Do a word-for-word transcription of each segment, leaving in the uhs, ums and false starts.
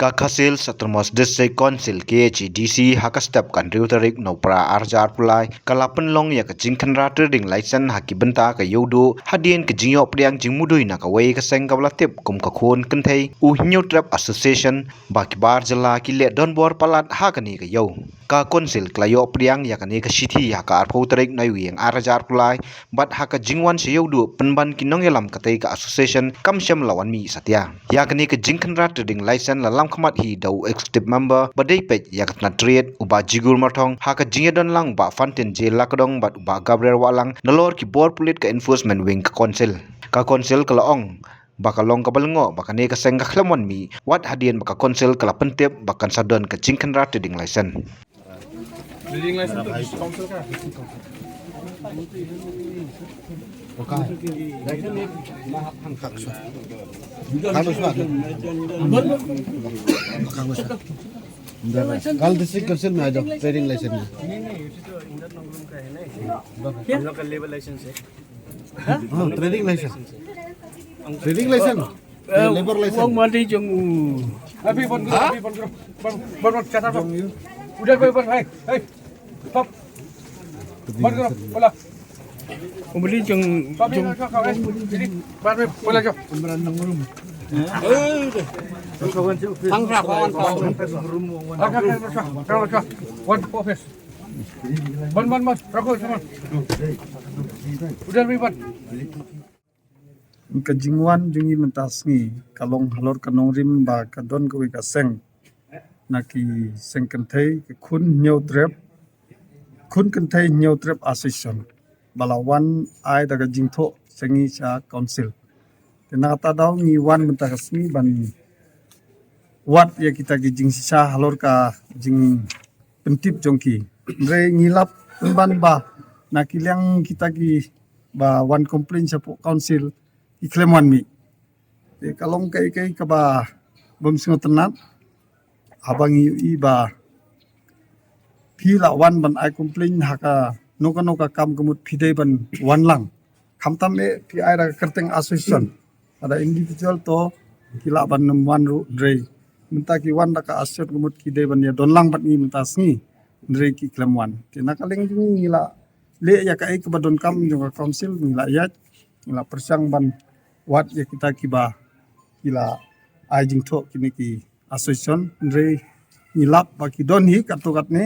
Ka Khasi Hills Autonomous District Council, K H A D C, ha ka step ka hynriew tarik Nohprah arhajar arphew lai, ka la pynlong ïa ka jingkhynra trading license ha ki bynta ka Ïewduh, hadien ka jingïoh pdiang jingmudui na kawei ka seng kaba la tip kum ka Khun Kynthei u Hynñiewtrep Association, ba ki bar jylla ki leh donbor palat ha kane ka ïew. Ka Council ka la ïoh pdiang ïa kane ka shithi ha ka arphew tarik Naiwieng arhajar arphew lai, bad ha ka jingwan sha Ïewduh pynban ki nongïalam katei ka association kam shym la wan mih satia. Ïa kane ka jingkhynra trading license la lam khmat hi da u executive member ba dei peit ïa ka tnat trade u Bah Jigur Marthong, ha ka jingïadon lang u Bah Fantin J Lakdong bad u Bah Gabriel Wahlang, nalor ki bor pulit ka enforcement wing ka Council. Ka Council ka la ong ba ka long kaba lyngngoh ba kane ka seng ka khlem wan mih wat hadien ba ka Council ka la pyntip ba kan sa don ka jingkhynra trading license. Trading license to district council ka? कल district council में आ जाओ, trading licence में। नहीं, नहीं, ये तो इंदर नंगलुम का है ना, ये। हम लोग का लेबर लाइसेंस है। हाँ, trading licence. Trading licence. Labour licence. Wong mandi jong u. Abi, bun group, abi, bun group. Bun, bun, bun, catat, bun. Udah, bun, bun, hai, hai. Stop. Bun group, bola. Umbuli jong, jong. Ini, bun, bun, bola, jom. One, four, office. Bun, bun, bun. Rakho, come on. Udah, bun, bun. Ka jingwan jong ngi mynta sngi ka long halor ka nongrim ba ka don kawei ka seng na ki seng kynthei, ka Khun Hynñiewtrep, Khun Kynthei Hynñiewtrep Association, ba la wan ai da ka jingthoh sha ngi sha council. Te na kata daw ngi wan mynta ka sngi ban wad ïa kita ki jingshisha halor ka jingpyntip jong ki. Hynrei ngi lap pynban ba na ki liang kita ki ba wan complain shapoh council ki khlem wan mih. Te ka long kaei kaei kaba bym sngewtynnat haba ngi ïohi ba phi la wan ban ai complain ha kano kano ka kam, ka mut phi dei ban wan lang. Khamtam eh phi ai da ka kyrteng association. Lada individual to ki lah ban nym wan ruh, hynrei mynta ki wan da ka association, ka mut ki dei ban ïa don lang bad ngi mynta sngi, hynrei ki khlem wan. Te na ka liang jong ngi, ngi la leh ïa kaei kaba donkam jong ka council, ngi la ïaid, ngi la pyrshang ban wad ïa kita kiba ki la ai jingthoh kine ki association, hynrei ngi lap ba ki don hi katto katne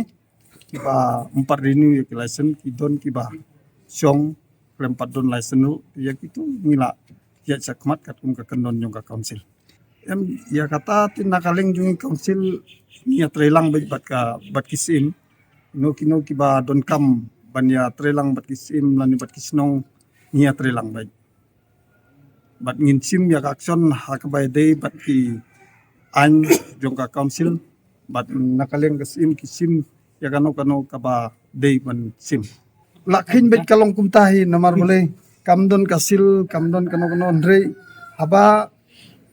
kiba ym pat renew ïa ki license, ki don kiba shong khlem pat don license ruh. Ïa kitu ngi la ïaid shakhmat katkum ka kyndon jong ka council. Em, ïa kata te na ka liang jong ngi council ngi ïatreilang beit bad ka, bad ki syiem. Kino kino kiba donkam ban ïatreilang bad ki syiem lane bad ki shnong, ngi ïatreilang beit. Bad ngin shim ïa ka action ha kaba ïadei bad ki aiñ jong ka council, bad na ka liang ka syiem ki shim ïa kano kano kaba dei ban shim. La kheiñ beit ka long kumta hi, namar balei kam don ka seal, kam don kano kano, hynrei haba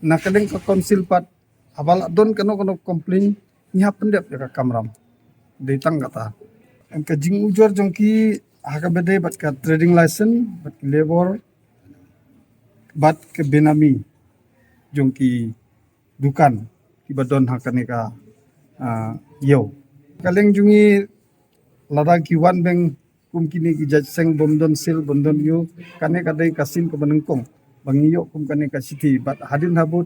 na ka liang ka council pat, haba la don kano kano complain, ngi hap pyndep ïa ka kamram. Dei tang kata. Em, ka jingujor jong ki ha kaba dei bad ka trading license, bad ki labor, bad ka benami jong ki dukan kiba don ha kane ka, ah, ïew. Ka liang jong ngi, lada ki wan beng kum kine ki jait seng bym don seal, bym don ïew, kane ka dei ka sien kaba nyngkong ba ngi ïoh kum kane ka shithi. Bad hadien habud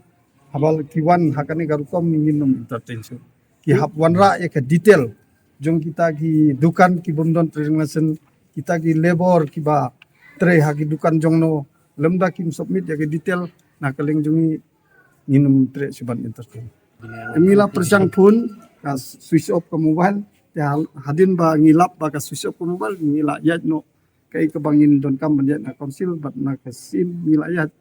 haba ki wan ha kane ka rukom ngin nym entertain shuh. Ki hap wanrah ïa ka detail jong kita ki dukan ki bym don trading license, kita ki labor kiba trei ha ki dukan jong no, lymda kim submit ïa ka detail, na ka liang jong ngi ngin nym treh shuh ban entertain. Ngi la pyrshang phone, ka switch off ka mobile, te ha-, hadien ba ngi lap ba ka switch off ka mobile, ngi la ïaid noh kaei kaba ngin donkam ban ïaid na council, bad na ka syiem ngi la ïaid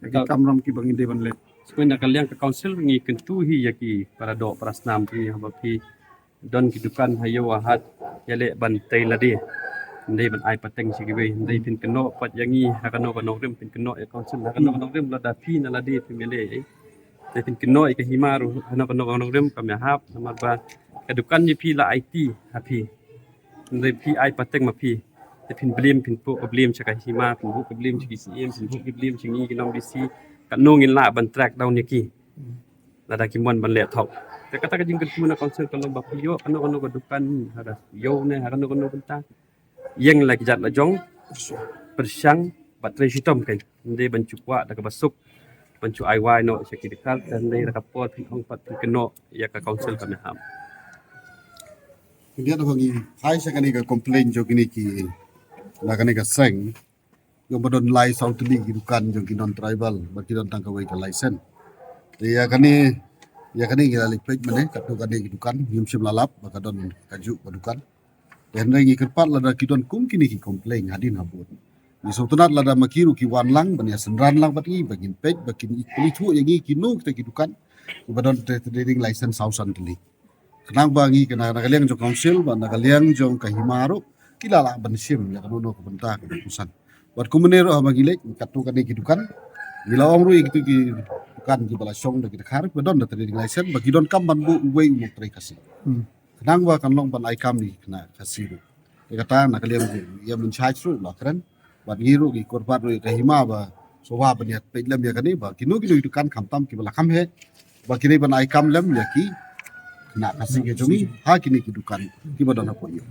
ïa ki kamram kiba ngi dei ban leh. Sngewbha na ka liang ka council ngi kyntu hi ïa ki para doh para snam, ki haba phi don ki dukan ha ïew ha hat, ïaleh ban tei lade. Ym dei ban ai pateng sha kiwei, ym dei phin kynnoh pat ïa ngi ha kano ka nongrim, phin kynnoh ïa council ha kano ka nongrim, lada phi na lade phim ïaleh. Te phin kynnoh ïa ka hima ruh ha kano kano ka nongrim kam ïahap, namar ba ka dukan jong phi la aiti ha phi. Ym dei phi ai pateng ma phi. Te phin blame, phin buh ka blame sha ka hima, phin buh ka blame sha ki C M, phin buh ka blame sha ngi ki nong D C. Katno ngin lah ban track down ïa ki. lada ki mon ban leh thok. Te kata ka jingkyrkhu na council ka long ba phi ïoh kano kano ka dukan ha da ïoh ne ha kano kano bynta, ïeng la ki jait la jong, pyrshang bad trei shitom, kan ym dei ban shu kwah da kaba suk ban shu ai wai noh sha ki dkhar, kan ym dei da ka por phin ong pat phin kynnoh ïa ka council ka miham. Khyndiat ba ngi phai sha kane ka complaint jong kine ki, na kane ka seng, jong ba don lai saw tylli ki dukan jong ki non tribal ba ki don tang kawei ka license. Te ïa kane, ïa kane ngi la leit peit mynne, katto katne ki dukan, ngim shym la lap ba ka don kajuh ka dukan. Te hynrei ngi kyrpad lada ki don kum kine ki complaint hadien habud, ngi sngewtynnat lada ma ki ruh ki wan lang ban ïa synran lang bad ngi, ba ngin peit ba kin ïathuh ïa ngi kino kita ki dukan kiba don trading license saw san tylli. Khnang ba ngi, na ka liang jong council bad na ka liang jong ka hima ruh, ki la lah ban shim ïa kano kano ka bynta kaba kongsan. Bad kumne ruh haba ngi leit katto katne ki dukan, ngi la ong ruh ïa kito ki dukan kiba la shong da ki dkhar ba don da trading license ba ki donkam ban buh uwei u nongtrei Khasi. Khnang ba kan long ban ai kam ïa ki khynnah Khasi ruh. Te kata na ka liang jong u M in charge ruh la kren bad ngi ruh ngi kyrpad ruh ïa ka hima ba sngewbha ban ïa peit lem ïa kane, ba kino kino ki dukan khamtam kiba la kham heh, ba ki dei ban ai kam lem ïa ki khynnah Khasi ka jong ngi ha kine ki dukan kiba don hapoh ïew.